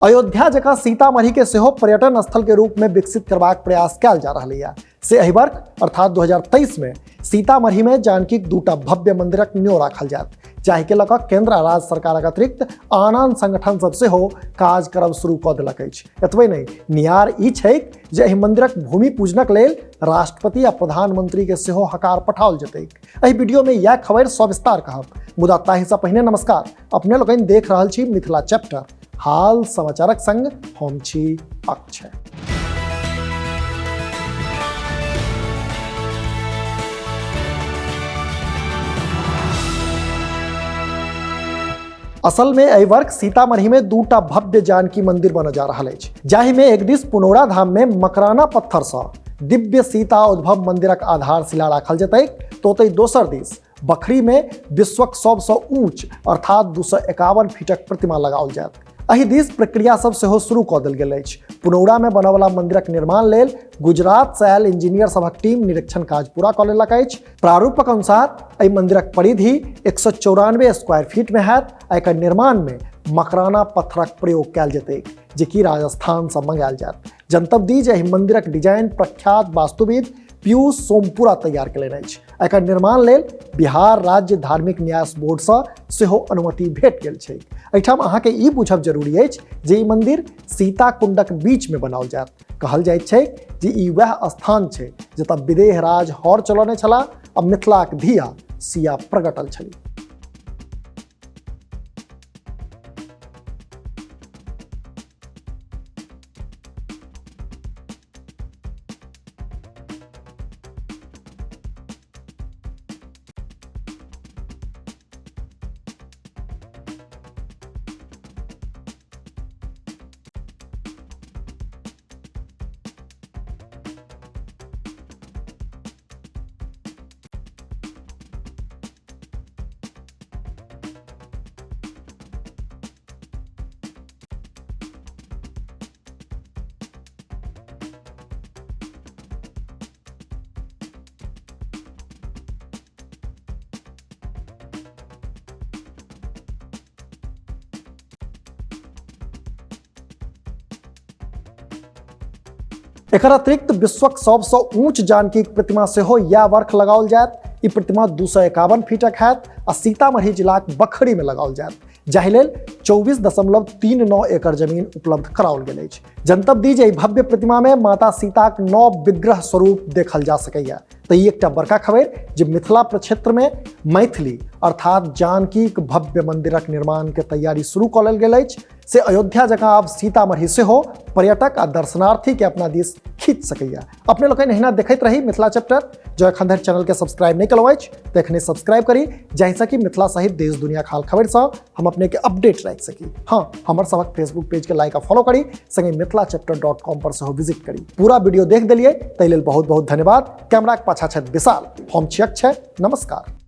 अयोध्या जकाँ सीतामढ़ी के सेहो पर्यटन स्थल के रूप में विकसित करबाक प्रयास कयल जा रहल यऽ। से एहि वर्ष अर्थात 2023 में सीतामढ़ी में जानकीक दूटा भव्य मंदिरक न्यों राखल जायत, जाहि के लऽ कऽ केंद्र आ राज्य सरकारक अतिरिक्त आन आन संगठन सब सेहो काज करब शुरू कऽ देलक अछि। एतबे नहि, नियार ई छैक जे एहि मंदिरक भूमि पूजनक लेल राष्ट्रपति आ प्रधानमंत्री के सेहो हकार पठाओल जेतैक। एहि वीडियो में यह खबर सविस्तार कहब, मुदा ताहि सँ पहिने नमस्कार। अपने लोकनि देख रहल छी मिथिला चैप्टर, हाल समाचारक संग हम छी अक्षय। असल में एहि वर्ष सीतामढ़ी में दूटा भव्य जानकी मंदिर बनऽ जा रहल अछि, जाहि में एक दिस पुनौरा धाम में मकराना पत्थर सँ दिव्य सीता उद्भव मंदिरक आधारशिला राखल जेतैक, तो ओतहि दोसर दिस बखरी में विश्वक सबसँ ऊंच अर्थात 251 फीटक प्रतिमा लगाओल जायत। एहि दिस प्रक्रिया सब सेहो शुरू कऽ देल गेल अछि। पुनौरा में बनयवला मंदिरक निर्माण लेल गुजरात से आयल इंजीनियर सभक टीम निरीक्षण काज पूरा कऽ लेलक अछि। प्रारूपक अनुसार एहि मंदिरक परिधि 194 स्क्वायर फीट में हैत आ एकर निर्माण में मकराना पत्थरक प्रयोग कयल जेतैक, जे कि राजस्थान से मंगायल जायत। जनतब दी जे एहि मंदिरक डिजाइन प्रख्यात वास्तुविद पीयूष सोमपुरा तैयार कयलनि अछि। एकर निर्माण लेल बिहार राज्य धार्मिक न्यास बोर्डसँ सेहो अनुमति भेट गेल छै। एहिठाम अहाँके ई बुझब जरूरी अछि जे ई मंदिर सीता कुंडक बीच में बनाओल जायत। कहल जाइत छै जे ई वएह स्थान छै जतऽ विदेह राज हर चलौने छलाह आ मिथिलाक धिया सिया प्रगटल छली। एकर अतिरिक्त विश्वक सबसँ ऊंच जानकीक प्रतिमा सेहो इएह वर्ष लगाओल जायत। ई प्रतिमा 251 फीटक हैत आ सीतामढ़ी जिलाक बखरी में लगाओल जायत, जाहि लेल 24.39 एकड़ जमीन उपलब्ध कराओल गेल अछि। जनतब दी जे एहि भव्य प्रतिमा में माता सीताक नव विग्रह स्वरूप देखल जा सकैए। तऽ ई एकटा बड़का खबर जे मिथिला प्रक्षेत्र में मैथिली अर्थात जानकीक भव्य मंदिरक निर्माण के तैयारी शुरू कऽ लेल गेल अछि। से अयोध्या जकाँ आब सीतामढ़ी सेहो पर्यटक आ दर्शनार्थी के अपना दिस खींच सकैए। अपने लोकनि एहिना देखैत रही मिथिला चैप्टर। जो एखन धरि चैनल के सब्सक्राइब नहीं कलहुँ अछि तऽ एखने सब्सक्राइब करी, जाहिसँ कि मिथिला सहित देश दुनिया हाल खबरिसँ हम अपने के अपडेट राखि सकी। हाँ, हमर सभक फेसबुक पेज के लाइक आ फॉलो करी, संगे मिथिला चैप्टर .com पर सेहो विजिट करी। पूरा वीडियो देख देलियै ताहि लेल बहुत बहुत धन्यवाद। कैमराक पाछा छथि विशाल, हम छी अक्षय, नमस्कार।